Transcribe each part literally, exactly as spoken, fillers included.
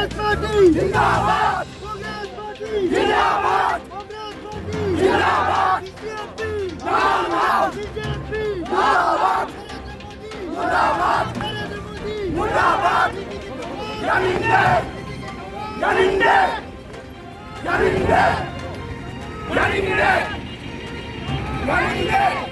Congress Party! Zindabad! Congress Party! Zindabad! Congress Party! Zindabad! B J P! Zindabad! B J P! Zindabad! Narendra Modi! Zindabad! Narendra Modi! Zindabad! ꯌꯥꯅꯤꯡꯗꯦ! ꯌꯥꯅꯤꯡꯗꯦ! ꯌꯥꯅꯤꯡꯗꯦ! ꯌꯥꯅꯤꯡꯗꯦ! ꯌꯥꯅꯤꯡꯗꯦ!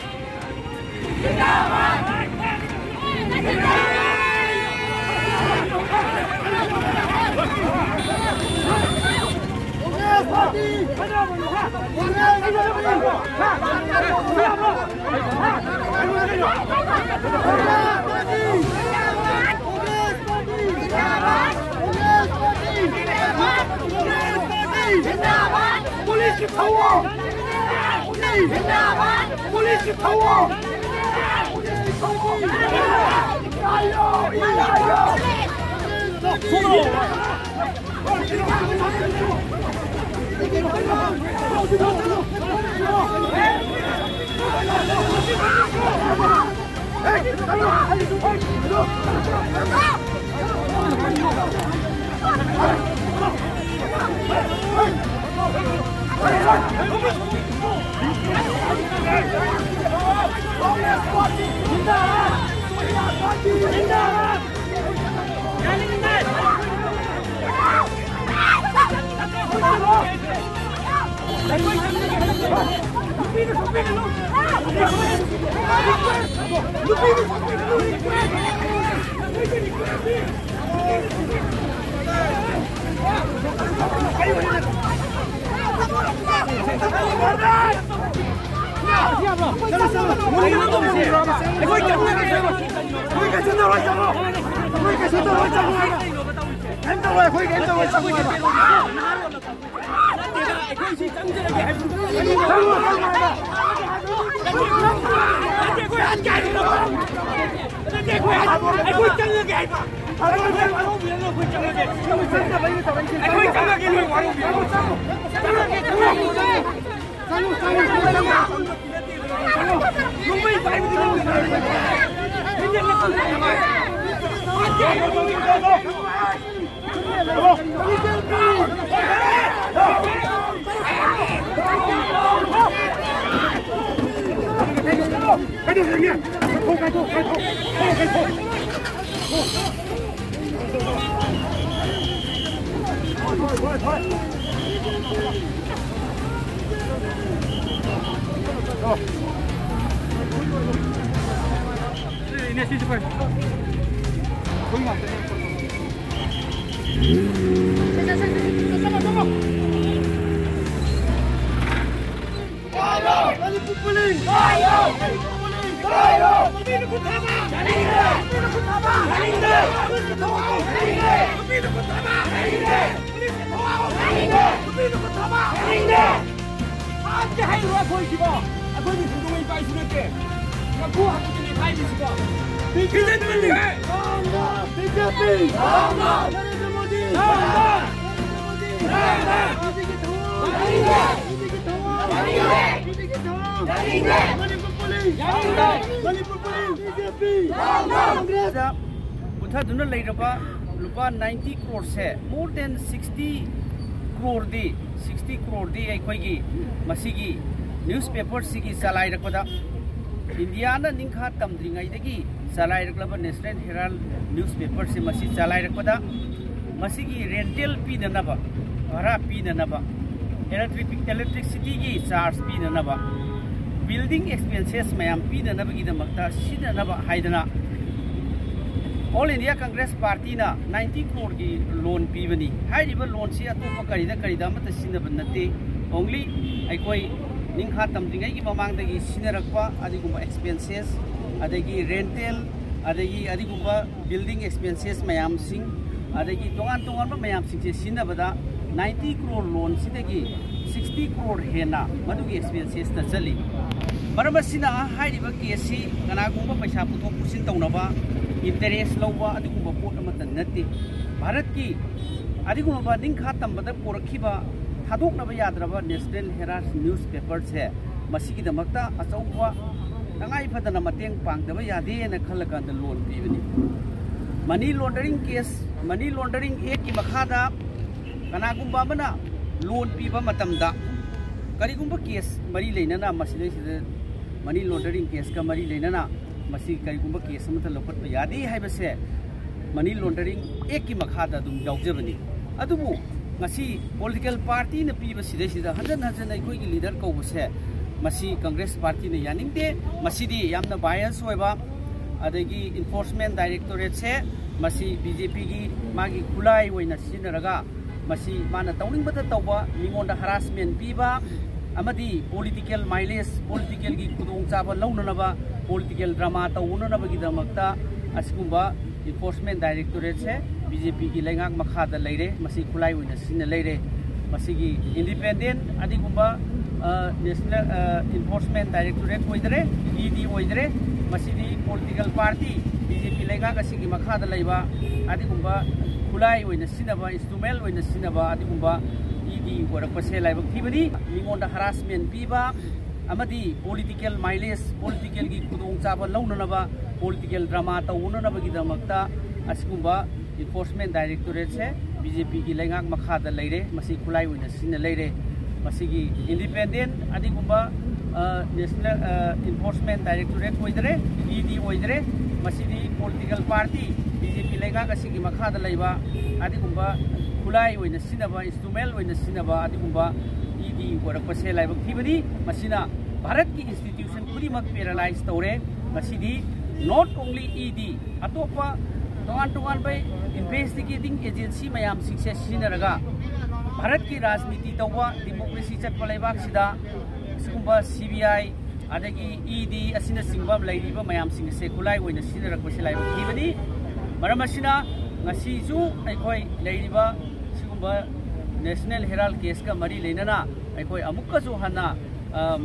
Police ꯀꯤ ꯊꯧꯑꯣ! Police ꯀꯤ ꯊꯧꯑꯣ! ꯑꯩꯈꯣꯏ ꯀꯩꯁꯨ ꯇꯧꯔꯣꯏ, ꯆꯪꯉꯣ꯫ ꯑꯩꯈꯣꯏ ꯀꯩꯁꯨ ꯇꯧꯔꯣꯏ, ꯆꯪꯉꯣ ꯍꯥꯏꯕ꯫ ꯀꯩꯝ ꯇꯧꯔꯣꯏ, ꯑꯩꯈꯣꯏ ꯀꯩꯝ ꯇꯧꯔꯣꯏ, ꯆꯪꯉꯣ ꯍꯥꯏꯕ꯫ ꯅꯠꯇꯦꯗ, ꯑꯩꯈꯣꯏ ꯁꯤ ꯆꯪꯖꯔꯒꯦ ꯍꯥꯏꯕ꯫ ꯆꯪꯉꯣ, ꯆꯪꯉꯣ ꯍꯥꯏꯕ꯫ ꯅꯠꯇꯦ, ꯑꯩꯈꯣꯏ ꯍꯥꯠꯀꯦ ꯍꯥꯏꯕ꯫ ꯅꯠꯇꯦ, ꯑꯩꯈꯣꯏ ꯍꯥꯠ-, ꯑꯩꯈꯣꯏ ꯆꯪꯉꯒꯦ ꯍꯥꯏꯕ꯫ ꯑꯩꯈꯣꯏ ꯆꯪꯉꯒꯦ꯫ ꯑꯩꯈꯣꯏ ꯆꯪꯉꯒꯦ, ꯅꯣꯏ ꯋꯥꯔꯧꯕꯤꯔꯅꯨ꯫ ꯆꯪꯉꯒꯦ, ꯆꯪꯉꯒꯦ꯫ ꯍꯥꯠꯀꯦ ꯍꯥꯏꯔꯤꯕ ꯑꯩꯈꯣꯏꯁꯤꯕꯣ? ꯑꯩꯈꯣꯏꯒꯤ ꯁꯤꯡꯖꯃꯩ ꯏꯄꯥ ꯏꯁꯨ ꯅꯠꯇꯦ꯫ ꯅꯝꯐꯨ ꯍꯥꯠꯄꯗꯨꯅꯤ ꯍꯥꯏꯔꯤꯁꯤꯕꯣ? ꯕꯤ ꯖꯦ ꯄꯤ! ꯕꯤ ꯖꯦ ꯄꯤ! ꯅꯔꯦꯟꯗ꯭ꯔ ꯃꯣꯗꯤ! ꯅꯔꯦꯟꯗ꯭ꯔ ꯃꯣꯗꯤ! ꯕꯤ ꯖꯦ ꯄꯤꯒꯤ ꯊꯧꯑꯣꯡ! ꯕꯤ ꯖꯦ ꯄꯤꯒꯤ ꯊꯧꯑꯣꯡ! ꯕꯤ ꯖꯦ ꯄꯤꯒꯤ ꯊꯧꯑꯣꯡ! Manipur police! Manipur police! B J P! Congress! ꯄꯨꯊꯗꯨꯅ ꯂꯩꯔꯕ ꯂꯨꯄꯥ ninety crore ꯁꯦ, more than sixty crore ꯗꯤ, sixty crore ꯗꯤ ꯑꯩꯈꯣꯏꯒꯤ ꯃꯁꯤꯒꯤ newspaper ꯁꯤꯒꯤ ꯆꯂꯥꯏꯔꯛꯄꯗ, ꯏꯟꯗꯤꯌꯥꯅ ꯅꯤꯡꯈꯥ ꯇꯝꯗ꯭ꯔꯤꯉꯩꯗꯒꯤ ꯆꯂꯥꯏꯔꯛꯂꯕ National Herald newspaper ꯁꯤ ꯃꯁꯤ ꯆꯂꯥꯏꯔꯛꯄꯗ, ꯃꯁꯤꯒꯤ rental ꯄꯤꯅꯅꯕ, ꯚꯔꯥ ꯄꯤꯅꯅꯕ, electric, electricity ꯒꯤ charge ꯄꯤꯅꯅꯕ, building expenses ꯃꯌꯥꯝ ꯄꯤꯅꯅꯕꯒꯤꯗꯃꯛꯇ ꯁꯤꯖꯤꯟꯅꯅꯕ ꯍꯥꯏꯗꯅ All India Congress Party ꯅ ninety crore ꯒꯤ loan ꯄꯤꯕꯅꯤ꯫ ꯍꯥꯏꯔꯤꯕ loan ꯁꯤ ꯑꯇꯣꯞꯄ ꯀꯔꯤꯗ ꯀꯔꯤꯗ ꯑꯃꯠꯇ ꯁꯤꯖꯤꯟꯅꯕ ꯅꯠꯇꯦ꯫ Only ꯑꯩꯈꯣꯏ ꯅꯤꯡꯈꯥ ꯇꯝꯗ꯭ꯔꯤꯉꯩꯒꯤ ꯃꯃꯥꯡꯗꯒꯤ ꯁꯤꯖꯤꯟꯅꯔꯛꯄ ꯑꯗꯨꯒꯨꯝꯕ expenses, ꯑꯗꯒꯤ rental, ꯑꯗꯒꯤ ꯑꯗꯨꯒꯨꯝꯕ building expenses ꯃꯌꯥꯝꯁꯤꯡ, ꯑꯗꯒꯤ ꯇꯣꯉꯥꯟ ꯇꯣꯉꯥꯟꯕ ꯃꯌꯥꯝꯁꯤꯡꯁꯦ ꯁꯤꯖꯤꯟꯅꯕꯗ ninety crore loan ꯁꯤꯗꯒꯤ sixty crore ꯍꯦꯟꯅ ꯃꯗꯨꯒꯤ expenses ꯇ ꯆꯠꯂꯤ꯫ ꯃꯔꯝ ꯑꯁꯤꯅ ꯍꯥꯏꯔꯤꯕ case ꯁꯤ ꯀꯅꯥꯒꯨꯝꯕ ꯄꯩꯁꯥ ꯄꯨꯊꯣꯛ ꯄꯨꯁꯤꯟ ꯇꯧꯅꯕ, interest ꯂꯧꯕ ꯑꯗꯨꯒꯨꯝꯕ ꯄꯣꯠ ꯑꯃꯠꯇ ꯅꯠꯇꯦ꯫ ꯚꯥꯔꯠꯀꯤ ꯑꯗꯨꯒꯨꯝꯂꯕ ꯅꯤꯡꯈꯥ ꯇꯝꯕꯗ ꯄꯣꯔꯛꯈꯤꯕ ꯊꯥꯗꯣꯛꯅꯕ ꯌꯥꯗ꯭ꯔꯕ National Herald newspaper ꯁꯦ ꯃꯁꯤꯒꯤꯗꯃꯛꯇ ꯑꯆꯧꯕ ꯇꯉꯥꯏ ꯐꯗꯅ ꯃꯇꯦꯡ ꯄꯥꯡꯗꯕ ꯌꯥꯗꯦꯅ ꯈꯜꯂꯀꯥꯟꯗ loan ꯄꯤꯕꯅꯤ꯫ Money laundering case, money laundering actꯀꯤ ꯃꯈꯥꯗ ꯀꯅꯥꯒꯨꯝꯕ ꯑꯃꯅ loan ꯄꯤꯕ ꯃꯇꯝꯗ ꯀꯔꯤꯒꯨꯝꯕ case ꯃꯔꯤ ꯂꯩꯅꯅ ꯃꯁꯤꯗꯩꯁꯤꯗ money laundering caseꯀ ꯃꯔꯤ ꯂꯩꯅꯅ ꯃꯁꯤ ꯀꯔꯤꯒꯨꯝꯕ case ꯑꯃꯠꯇ ꯂꯧꯈꯠꯄ ꯌꯥꯗꯦ ꯍꯥꯏꯕꯁꯦ money laundering actꯀꯤ ꯃꯈꯥꯗ ꯑꯗꯨꯝ ꯌꯥꯎꯖꯕꯅꯤ꯫ ꯑꯗꯨꯕꯨ ꯉꯁꯤ political partyꯅ ꯄꯤꯕ ꯁꯤꯗꯩꯁꯤꯗ ꯍꯟꯖꯟ ꯍꯟꯖꯟ ꯑꯩꯈꯣꯏꯒꯤ leader ꯀꯧꯕꯁꯦ ꯃꯁꯤ Congress partyꯅ ꯌꯥꯅꯤꯡꯗꯦ꯫ ꯃꯁꯤꯗꯤ ꯌꯥꯝꯅ bias ꯑꯣꯏꯕ, ꯑꯗꯒꯤ enforcement directorateꯁꯦ ꯃꯁꯤ BJPꯒꯤ ꯃꯥꯒꯤ ꯈꯨꯠꯂꯥꯏ ꯑꯣꯏꯅ ꯁꯤꯖꯤꯟꯅꯔꯒ ꯃꯁꯤ ꯃꯥꯅ ꯇꯧꯅꯤꯡꯕꯇ ꯇꯧꯕ, ꯃꯤꯉꯣꯟꯗ harassment ꯄꯤꯕ ꯑꯃꯗꯤ political mileage, politicalꯒꯤ ꯈꯨꯗꯣꯡꯆꯥꯕ ꯂꯧꯅꯅꯕ, political drama ꯇꯧꯅꯅꯕꯒꯤꯗꯃꯛꯇ ꯑꯁꯤꯒꯨꯝꯕ enforcement directorateꯁꯦ BJPꯒꯤ ꯂꯩꯉꯥꯛ ꯃꯈꯥꯗ ꯂꯩꯔꯦ꯫ ꯃꯁꯤ ꯈꯨꯠꯂꯥꯏ ꯑꯣꯏꯅ ꯁꯤꯖꯤꯟꯅ ꯂꯩꯔꯦ꯫ ꯃꯁꯤꯒꯤ independent ꯑꯗꯨꯒꯨꯝꯕ national enforcement directorate ꯑꯣꯏꯗ꯭ꯔꯦ, ED ꯑꯣꯏꯗ꯭ꯔꯦ꯫ ꯃꯁꯤꯗꯤ political party BJP ꯂꯩꯉꯥꯛ ꯑꯁꯤꯒꯤ ꯃꯈꯥꯗ ꯂꯩꯕ ꯑꯗꯨꯒꯨꯝꯕ ꯈꯨꯠꯂꯥꯏ ꯑꯣꯏꯅ ꯁꯤꯖꯤꯟꯅꯕ, instrument ꯑꯣꯏꯅ ꯁꯤꯖꯤꯟꯅꯕ ꯑꯗꯨꯒꯨꯝꯕ ED ꯑꯣꯏꯔꯛꯄꯁꯦ ꯂꯥꯏꯕꯛ ꯊꯤꯕꯅꯤ꯫ ꯃꯤꯉꯣꯟꯗ harassment ꯄꯤꯕ ꯑꯃꯗꯤ political mileage, politicalꯒꯤ ꯈꯨꯗꯣꯡꯆꯥꯕ ꯂꯧꯅꯅꯕ, political drama ꯇꯧꯅꯅꯕꯒꯤꯗꯃꯛꯇ ꯑꯁꯤꯒꯨꯝꯕ enforcement directorateꯁꯦ BJPꯒꯤ ꯂꯩꯉꯥꯛ ꯃꯈꯥꯗ ꯂꯩꯔꯦ꯫ ꯃꯁꯤ ꯈꯨꯠꯂꯥꯏ ꯑꯣꯏꯅ ꯁꯤꯖꯤꯟꯅ ꯂꯩꯔꯦ꯫ ꯃꯁꯤꯒꯤ independent ꯑꯗꯨꯒꯨꯝꯕ national enforcement directorate ꯑꯣꯏꯗ꯭ꯔꯦ, ED ꯑꯣꯏꯗ꯭ꯔꯦ꯫ ꯃꯁꯤꯗꯤ political party BJP ꯂꯩꯉꯥꯛ ꯑꯁꯤꯒꯤ ꯃꯈꯥꯗ ꯂꯩꯕ ꯑꯗꯨꯒꯨꯝꯕ ꯈꯨꯠꯂꯥꯏ ꯑꯣꯏꯅ ꯁꯤꯖꯤꯟꯅꯕ, instrument ꯑꯣꯏꯅ ꯁꯤꯖꯤꯟꯅꯕ ꯑꯗꯨꯒꯨꯝꯕ ED ꯑꯣꯏꯔꯛꯄꯁꯦ ꯂꯥꯏꯕꯛ ꯊꯤꯕꯅꯤ꯫ ꯃꯁꯤꯅ ꯚꯥꯔꯠꯀꯤ institution ꯈꯨꯗꯤꯡꯃꯛ paralyze ꯇꯧꯔꯦ꯫ ꯃꯁꯤꯗꯤ not only ED, ꯑꯇꯣꯞꯄ ꯇꯣꯉꯥꯟ ꯇꯣꯉꯥꯟꯕ investigating agency ꯃꯌꯥꯝꯁꯤꯡꯁꯦ ꯁꯤꯖꯤꯟꯅꯔꯒ ꯚꯥꯔꯠꯀꯤ ꯔꯥꯖꯅꯤꯇꯤ ꯇꯧꯕ, democracy ꯆꯠꯄ ꯂꯩꯕꯥꯛꯁꯤꯗ ꯁꯤꯒꯨꯝꯕ CBI ꯑꯗꯒꯤ ED ꯑꯁꯤꯅꯆꯤꯡꯕ ꯂꯩꯔꯤꯕ ꯃꯌꯥꯝꯁꯤꯡ ꯑꯁꯦ ꯈꯨꯠꯂꯥꯏ ꯑꯣꯏꯅ ꯁꯤꯖꯤꯟꯅꯔꯛꯄꯁꯦ ꯂꯥꯏꯕꯛ ꯊꯤꯕꯅꯤ꯫ ꯃꯔꯝ ꯑꯁꯤꯅ ꯉꯁꯤꯁꯨ ꯑꯩꯈꯣꯏ ꯂꯩꯔꯤꯕ ꯁꯤꯒꯨꯝꯕ National Herald caseꯀ ꯃꯔꯤ ꯂꯩꯅꯅ ꯑꯩꯈꯣꯏ ꯑꯃꯨꯛꯀꯁꯨ ꯍꯟꯅ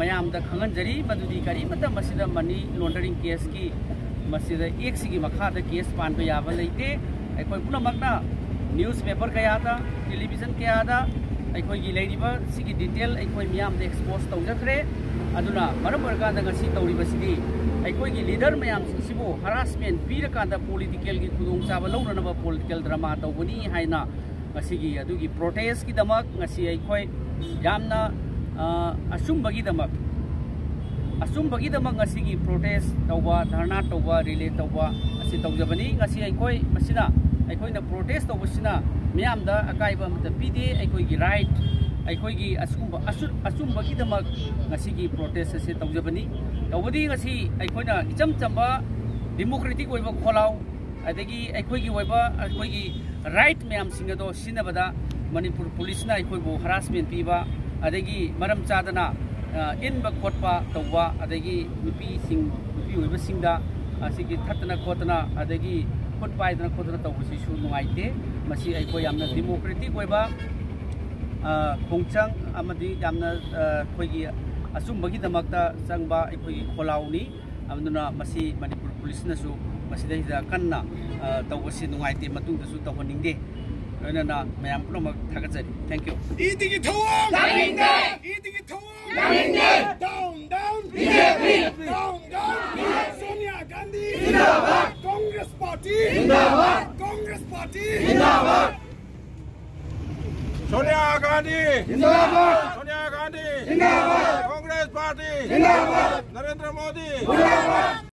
ꯃꯌꯥꯝꯗ ꯈꯪꯍꯟꯖꯔꯤ, ꯃꯗꯨꯗꯤ ꯀꯔꯤꯃꯠꯇ ꯃꯁꯤꯗ money laundering caseꯀꯤ, ꯃꯁꯤꯗ actꯁꯤꯒꯤ ꯃꯈꯥꯗ case ꯄꯥꯟꯕ ꯌꯥꯕ ꯂꯩꯇꯦ꯫ ꯑꯩꯈꯣꯏ ꯄꯨꯝꯅꯃꯛꯅ newspaper ꯀꯌꯥꯗ, television ꯀꯌꯥꯗ ꯑꯩꯈꯣꯏꯒꯤ ꯂꯩꯔꯤꯕ ꯁꯤꯒꯤ detail ꯑꯩꯈꯣꯏ ꯃꯤꯌꯥꯝꯗ expose ꯇꯧꯖꯈ꯭ꯔꯦ꯫ ꯑꯗꯨꯅ ꯃꯔꯝ ꯑꯣꯏꯔꯀꯥꯟꯗ ꯉꯁꯤ ꯇꯧꯔꯤꯕꯁꯤꯗꯤ ꯑꯩꯈꯣꯏꯒꯤ ꯂꯤꯗꯔ ꯃꯌꯥꯝꯁꯤꯡꯁꯤꯕꯨ ꯍꯔꯥꯁꯃꯦꯟ ꯄꯤꯔꯀꯥꯟꯗ ꯄꯣꯂꯤꯇꯤꯀꯦꯜꯒꯤ ꯈꯨꯗꯣꯡꯆꯥꯕ ꯂꯧꯅꯅꯕ ꯄꯣꯂꯤꯇꯤꯀꯦꯜ ꯗ꯭ꯔꯃꯥ ꯇꯧꯕꯅꯤ ꯍꯥꯏꯅ ꯉꯁꯤꯒꯤ ꯑꯗꯨꯒꯤ ꯄ꯭ꯔꯣꯇꯦꯁꯀꯤꯗꯃꯛ ꯉꯁꯤ ꯑꯩꯈꯣꯏ ꯌꯥꯝꯅ ꯑ, ꯑꯆꯨꯝꯕꯒꯤꯗꯃꯛ ꯑꯆꯨꯝꯕꯒꯤꯗꯃꯛ ꯉꯁꯤꯒꯤ ꯄ꯭ꯔꯣꯇꯦꯁ ꯇꯧꯕ, ꯙꯔꯅꯥ ꯇꯧꯕ, ꯔꯤꯂꯦ ꯇꯧꯕ ꯑꯁꯤ ꯇꯧꯖꯕꯅꯤ꯫ ꯉꯁꯤ ꯑꯩꯈꯣꯏ ꯃꯁꯤꯅ ꯑꯩꯈꯣꯏꯅ ꯄ꯭ꯔꯣꯇꯦꯁ ꯇꯧꯕꯁꯤꯅ ꯃꯤꯌꯥꯝꯗ ꯑꯀꯥꯏꯕ ꯑꯃꯠꯇ ꯄꯤꯗꯦ꯫ ꯑꯩꯈꯣꯏꯒꯤ ꯔꯥꯏꯠ, ꯑꯩꯈꯣꯏꯒꯤ ꯑꯁꯤꯒꯨꯝꯕ ꯑꯆꯨ-, ꯑꯆꯨꯝꯕꯒꯤꯗꯃꯛ ꯉꯁꯤꯒꯤ ꯄ꯭ꯔꯣꯇꯦꯁ ꯑꯁꯤ ꯇꯧꯖꯕꯅꯤ꯫ ꯇꯧꯕꯗꯤ ꯉꯁꯤ ꯑꯩꯈꯣꯏꯅ ꯏꯆꯝ ꯆꯝꯕ ꯗꯤꯃꯣꯀ꯭ꯔꯦꯇꯤꯛ ꯑꯣꯏꯕ ꯈꯣꯜꯂꯥꯎ, ꯑꯗꯒꯤ ꯑꯩꯈꯣꯏꯒꯤ ꯑꯣꯏꯕ ꯑꯩꯈꯣꯏꯒꯤ ꯔꯥꯏꯠ ꯃꯌꯥꯝꯁꯤꯡ ꯑꯗꯣ ꯁꯤꯖꯤꯟꯅꯕꯗ ꯃꯅꯤꯄꯨꯔ ꯄꯨꯂꯤꯁꯅ ꯑꯩꯈꯣꯏꯕꯨ ꯍꯔꯥꯁꯃꯦꯟ ꯄꯤꯕ, ꯑꯗꯒꯤ ꯃꯔꯝ ꯆꯥꯗꯅ, ꯑ, ꯏꯟꯕ ꯈꯣꯠꯄ ꯇꯧꯕ, ꯑꯗꯒꯤ ꯅꯨꯄꯤꯁꯤꯡ, ꯅꯨꯄꯤ ꯑꯣꯏꯕꯁꯤꯡꯗ ꯑꯁꯤꯒꯤ ꯊꯠꯇꯅ ꯈꯣꯠꯇꯅ, ꯑꯗꯒꯤ ꯈꯨꯠ ꯄꯥꯏꯗꯅ ꯈꯣꯠꯇꯅ ꯇꯧꯕꯁꯤꯁꯨ ꯅꯨꯡꯉꯥꯏꯇꯦ꯫ ꯃꯁꯤ ꯑꯩꯈꯣꯏ ꯌꯥꯝꯅ ꯗꯤꯃꯣꯀ꯭ꯔꯦꯇꯤꯛ ꯑꯣꯏꯕ, ꯑ, ꯈꯣꯡꯆꯪ ꯑꯃꯗꯤ ꯌꯥꯝꯅ, ꯑ, ꯑꯩꯈꯣꯏꯒꯤ ꯑꯆꯨꯝꯕꯒꯤꯗꯃꯛꯇ ꯆꯪꯕ ꯑꯩꯈꯣꯏꯒꯤ ꯈꯣꯜꯂꯥꯎꯅꯤ꯫ ꯑꯗꯨꯅ ꯃꯁꯤ ꯃꯅꯤꯄꯨꯔ ꯄꯨꯂꯤꯁꯅꯁꯨ ꯃꯁꯤꯗꯩꯁꯤꯗ ꯀꯟꯅ, ꯑ, ꯇꯧꯕꯁꯤ ꯅꯨꯡꯉꯥꯏꯇꯦ, ꯃꯇꯨꯡꯗꯁꯨ ꯇꯧꯍꯟꯅꯤꯡꯗꯦ꯫ ꯂꯣꯏꯅꯅ ꯃꯌꯥꯝ ꯄꯨꯝꯅꯃꯛ ꯊꯥꯒꯠꯆꯔꯤ꯫ Thank you꯫ ꯏꯗꯤꯒꯤ ꯊꯧꯑꯣꯡ! ꯌꯥꯅꯤꯡꯗꯦ! ꯏꯗꯤꯒꯤ ꯊꯧꯑꯣꯡ! ꯌꯥꯅꯤꯡꯗꯦ! Down, down! BJP! Down, down! Sonia Gandhi! ꯖꯤꯟꯗꯥꯕꯥꯗ! Congress Party! ꯖꯤꯟꯗꯥꯕꯥꯗ! Congress Party! ꯖꯤꯟꯗꯥꯕꯥꯗ! Sonia Gandhi! ꯖꯤꯟꯗꯥꯕꯥꯗ! Sonia Gandhi! ꯖꯤꯟꯗꯥꯕꯥꯗ! Congress Party! ꯖꯤꯟꯗꯥꯕꯥꯗ! Narendra Modi! ꯖꯤꯟꯗꯥꯕꯥꯗ!